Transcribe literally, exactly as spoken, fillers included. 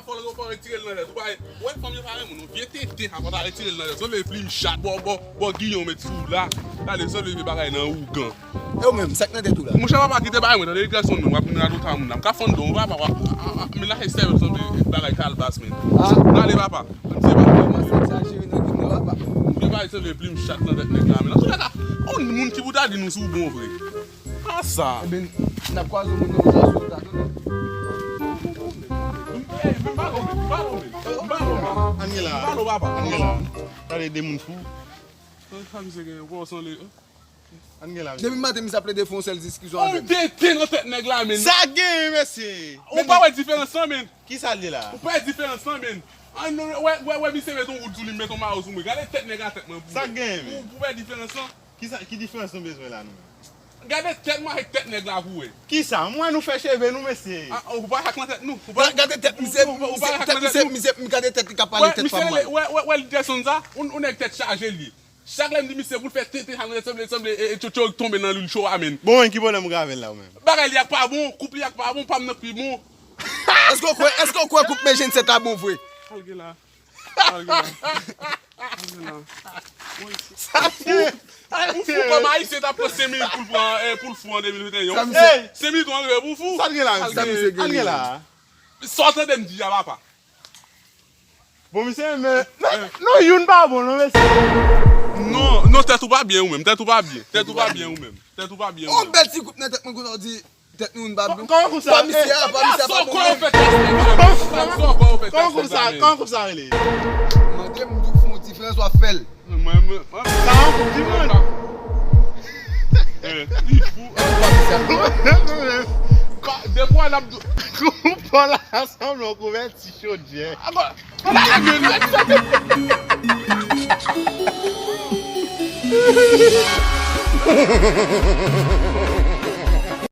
Fò l retire l nan tèt. Ou pa wè fanm yo pa renmen moun. Vye tenten, sa fò ta retire l nan tèt. Sanble plim chat, bò, bò, bò giyon met sou ou la. Gade, sanble vye bagay nan ougan. E ou menm, sa k nan tèt ou la? Monchè, papa, kite bagay mwen, tande, Edson, men, w ap vin radot a moun la. M ka fann don, papa, w ap, a, a, a, men lage sèvèl sanble bagay kalbas, men. Ah. N ale, papa. M se pa. Kòmanse egzajere nan gim nan, papa. M te bay sanble plim chat nan tèt nèg la, men. Antouka, on moun ki pou ta di nou si w bon vre. A sa. Eben, n ap kwaze moun nan konsa sou wout la tou. Ann gen la. Ann gen la. Gade de moun fou. Ann gen la. Depi maten, misye ap plede fè yon sèl diskisyon avè m. Ou tenten nan tèt nèg la, men. Sa gen, mesye. Ou pa wè diferans lan, men. Kisa l ye la? Ou pa wè diferans lan, men. Ann, wè, wè, wè, misye met yon wout sou li, met yon mayo sou mwen. Gade tèt nèg a tèt mwen pou wè. Sa gen, men. Ou, ou wè diferans lan? Kisa, ki diferans nou bezwen la, nou menm? Gade tèt mwen avèk tèt nèg la pou wè. Kisa? M wè nou fè cheve nou, mesye. Ah, ou pa ak nan tèt nou. Ou pa. Gade tèt misye, ou pa ak nan tèt nou. Misye, gade tèt li k ap pale tèt pa mal. Wè, wè, wè, li desann sa, ou, ou nèg tèt chaje li. Chak lè m di misye pou l fè tenten sa nan tèt, sanble, sanble, e, e, tchotcho tonbe nan lwil cho a, men. Bon, men ki pwoblèm ou gen avè l la, ou menm? Bagay li ak pa bon, koup li ak pa bon, pa m nan k pi bon. Èske w kwè, èske w kwè koup men jenn sèt la bon vre? Al gen la. Al gen la. Al gen la. Ou fou, ou fou, kòm Ayisyen t ap pran senk minit pou l pran, eh, pou l fou an de mil venteyen. Senk minit ou antre pou fou. Sa l gen la, al gen la. Sa w tande m di a, papa? Bon, misye, men, men, non, youn pa bon, non, mesye. Non, non, tèt ou pa byen ou menm, tèt ou pa byen, tèt ou pa byen ou menm, tèt ou pa byen ou menm. On bèl ti koup nan tèt mwen, kounye a w di, tèt nou youn pa bon. Kòman konsa? Pa misye a, pa misye a, pa bon. Kòman konsa? Kòman konsa rele? Mande m di w fè yon diferans, w ap fè l. Mwen, mwen, mwen. Sa yon koup di mwen. Eh, li fou. Pa misye a. Depi w al ap. Koup la sanble yon kouvèti chodyè.